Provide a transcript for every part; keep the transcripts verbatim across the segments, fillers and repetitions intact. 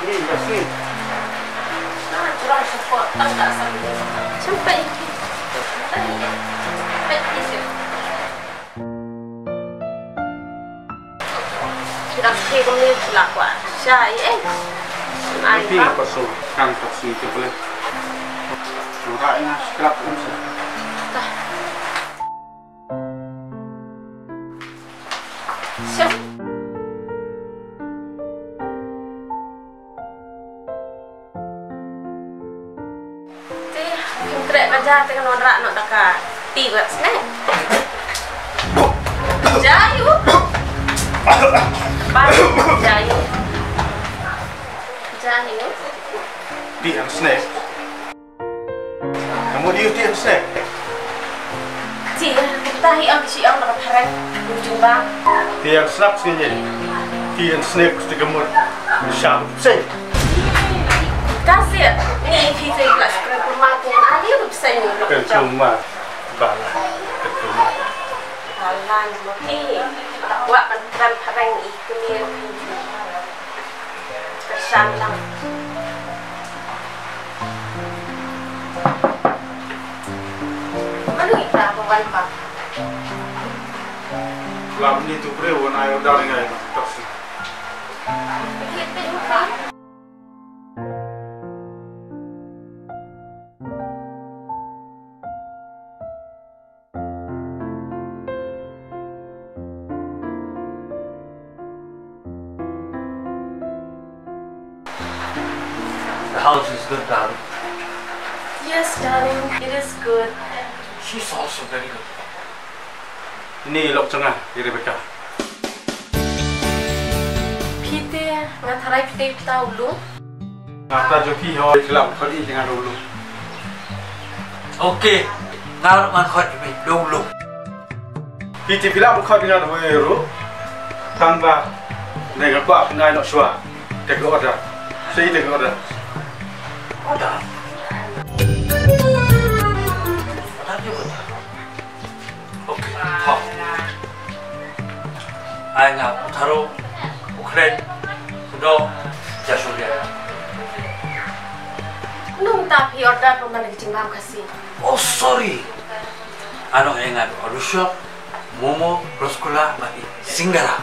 Ni ka sngi. Na, jrong support tang ka sa. Sampai. Sampai. Kita pergi ke Malaysia lah, kuat. Syai, eh. Ai, Tapi Pak. Apa so? Kan tak sini tu boleh. Orang yang scrap pun sah. Dah. Syai. Te, phim treh ka ja te, kan wanrah noh da ka ti bad snack. Ja ïu. Ba, ja ïu. Ja ïu. Ti and snack. Kamu di ti and snack. Ti, kita hi ang si ang na ka phareng. Ujung ba. Ti and snack sini. Ti and snack mesti kamu. Siap, sih. Kasi, ni phi phi blas kren puma tin ali rup sen ni lok Kren jam. Puma. Bala. Kren puma. Bala ni mo phi. Wa kan kan parang i kemi rup phi. Kershan lang. Manu ita ko wan pa. Lam ni tu pre wan ayo dar ngai taksi. The house is good, darling. Yes, darling, it is good. She's also very good. Ini lok jong nga, i Rebecca. Phi te, nga tharai phi te ta u lung. Nga ta jo phi ho, phi lah ban khot ïa nga da u lung. Okay, nga ruh ngan khot ïa phi da u lung. Phi te phi lah ban khot ïa nga da u lung ruh. Tang ba, ne nga kwah pynai noh shuwa. Take order. Say take order. Order? Order ïa u order. Okay, hok. Ai nga u Tharo, u Khlem, u Doh, Jasuria. Nangta phi order pynban ka jingbam Khasi. Oh, sorry. Ano, ai nga u alu shop, momo, rasgulla, bad i singara.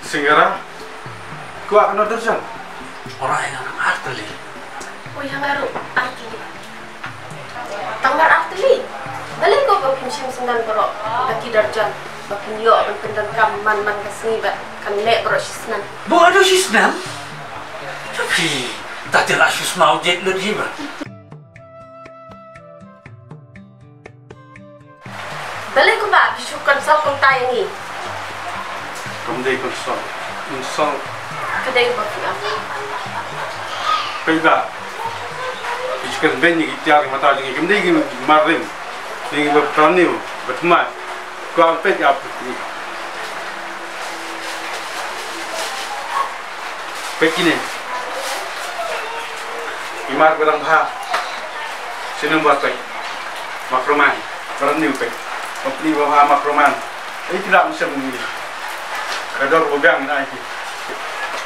Singara, kwah katno darjan? Ora, ïa nga ar tylli. Oh, ïa nga ruh ar tylli. Tang mar ar tylli. Balei ko ba phim shim snem baroh da ki darjan ba phin ïoh ban pyndonkam man man ka sngi ba kan leh baroh shisnem. Baroh shisnem? Tapi, ta te la shu smaw jet lut hi ba. Balei kumba phi shu consult kumta ïa ngi? Kam dei consult. Consult. Ka dei ba phi am. Phi ba. Phi shu kren beiñ ïa ki tiar ki mata jong ngi. Kam dei ki mar rim. Dei ki ba pyrniu, ba thymmai. Kwah peit ïa phi. Peit kine. Ki mar ba dang bha. Sien ym pat peit. Makroman. Baroh ngi peit. Company ba bha Makroman. Ei, ki dang shem ngi. Ka dor ba biang na ki.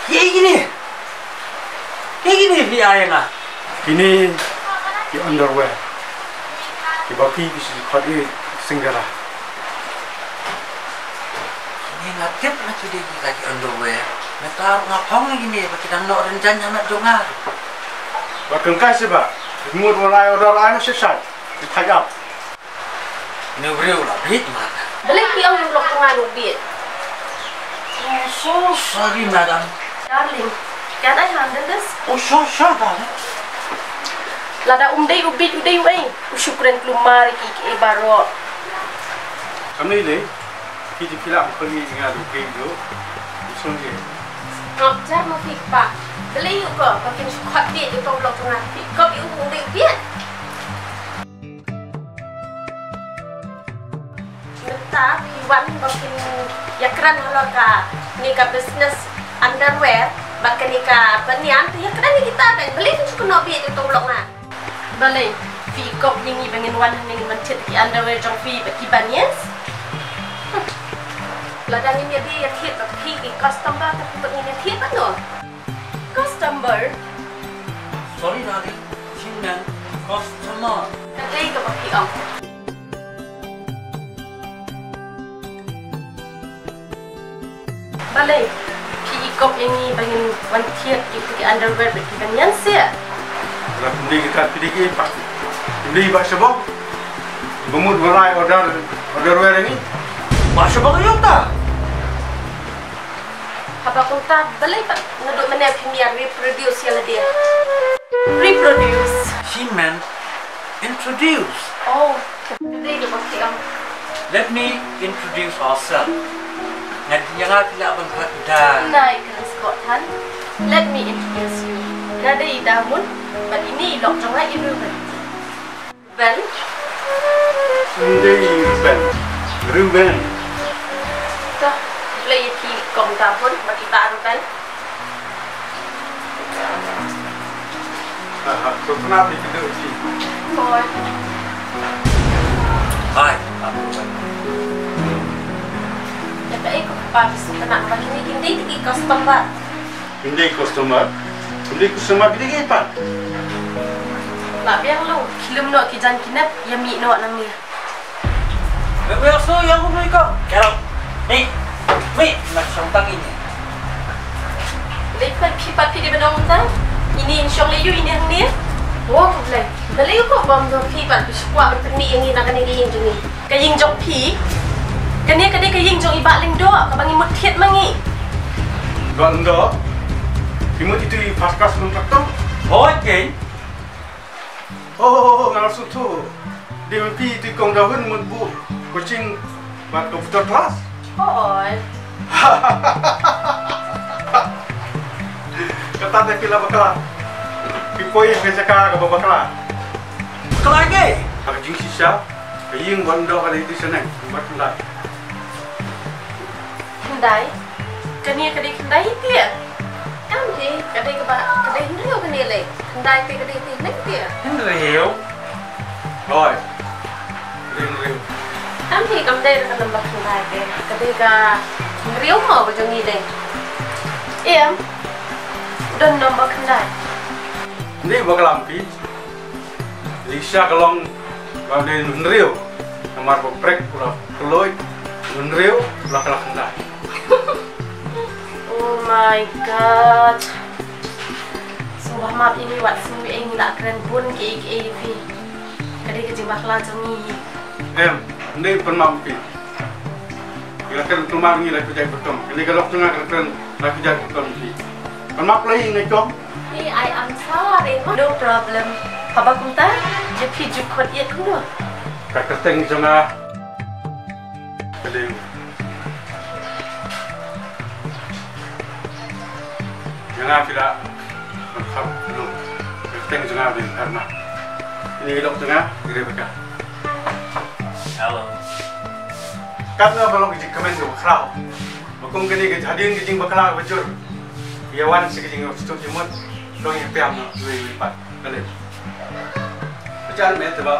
Ki ei kine. Ki ei kine phi ai nga. Kine ki underwear. Kiba phi phi shu khot ïa i Singara. Kine nga tip na ki dei ki ka ki underwear. Mynta ruh nga phong ïa kine ba ki dang noh rynjang ha met jong nga. Ba kynkai seh ba. Mut wan ai order ai noh shisha. Ki thait ap. Une u briew la bieit ma. Balei phi ong ïa u lok jong nga u bieit? Oh, so sorry, madam. Darling, can I handle this? Oh, sure, sure, darling. Lada um dei u bieit u dei uei, u shu kren kulmar ïa ki kiei baroh. Kam dei lei, phi te phi lah ban khot ïa nga da u bieit ruh. Ym sngewsih. Ngop jar ma phi kpa. Balei ïa u ko ba kin shu khot bieit ïa uto u lok jong nga, phi kop ïa u ba um dei u bieit. Mynta phi wan ba phin ïakren halor kane ka business underwear bad kane ka banian, phi ïakren ïa kita bad balei phin shu kynnoh bieit ïa uto u lok nga? Balei? Phi kop ïa ngi ba ngin wan hangne ngin wan thied ki underwear jong phi bad ki banyans? Lada ngin ïa dei ïa thied bad phi ki customer, te phi ba ngin ïa thied bad no? Customer? Sorry darling, she meant customer. Ka dei kaba phi ong. Balei phi i kop ïa ngi ba ngin wan thied ïa ki underwear bad ki banyans seh? Lada phi dei ki kat phi dei ki pat, phi dei Bah Shabong ba mut ban ai order underwear ïa ngi. Bah Shabong ïa ta. Haba kumta balei pat naduh mynne phim ïa reproduce ïa lade? Reproduce? She meant introduce. Oh, ka dei kaba phi ong. Let me introduce ourselves. Nga dei, nga phi lah ban khat da. Nai kren skot than. Let me introduce you. Nga dei i Damun bad ine i lok jong nga i Ruben. Ben. Ym dei Ruben. Ruben. To, lei ïa ki kong Damun bad i Bah Ruben. Ha ha, to kena ni kena uji. Boy. Hai, Bah Ruben. Ïa kaei ko kpa phi sngewtynnat ba kine ki dei ki customer? Ym dei customer. Ym dei customer, ki dei ki pat. Lah biang long, ki lum noh ki jan ki nep, ïa mih noh nangne. Ym biang shu ïa u mih ko. Get out. Mih. Mih, nak shong tang ini. Lei pat phi pat phi dei ban ong tang. Ini in shong lei ïa u, ini hangne. Wo, Blei. Balei ko bam do phi pat phi shu kwah ban pynmih ïa ngi na kane ka ïing jong ngi. Ka ïing jong phi. Kane ka dei ka ïing jong i Bah Lyngdoh kaba ngi mut thied ma ngi. Bah Lyngdoh? Phi mut itu i first class contractor? Hooid keiñ. Oh, oh, oh, oh, nga la sngewthuh. Dei ma phi itu i kong Dawin mut buh coaching bad computer class? Hooid. Kata te phi la bakla. Phi poi ha ka jaka kaba bakla. Bakla ïa kaei? Ha ka jingshisha. Ka ïing Bah Lyngdoh ka la ïa ti shaneng, bad khyndai. Khyndai? Kane ka dei khyndai hi te? Em hi, ka dei kaba, ka dei hynriew kane lei. Khyndai te ka dei te neng te? Hynriew? Hooid. Ka dei hynriew. Em hi, kam dei ka number khyndai te. Ka dei ka hynriew mo ka jong ngi lei. Em. Don number khyndai. Ni ba ka lam phi. Lisa ka long ba dei hynriew. Namar ba prek u la kloi hynriew, u la khlak khyndai. Oh my God. Sngewbha map ïa ngi wat sngew ïa ngi la kren bun kiei kiei ïa phi. Ka dei ka jingbakla jong ngi. Em, ym dei pynmap phi. Ngi la kren kulmar ngi la kujai khutom. Kane ka lok jong nga ka la kren la kujai khutom phi. Pynmap la ïa nga jong. Hey, I am sorry. No problem. Haba kumta, ïa phi ju khot ïa kumno? Ka kyrteng jong nga. Ka dei. Jong nga phi la. Ka kyrteng jong nga dei Herma. Ini i lok jong nga, i Rebecca. Hello. Katno ba long ka jingkmen kaba khraw. Ba kum kane ka hadien ka jingbakla kaba jur. Ïa wan sha ka jingïasuk jingmut. Long ïa pyrshah noh iwei iwei pat. Kane. Pyrshah noh te ba.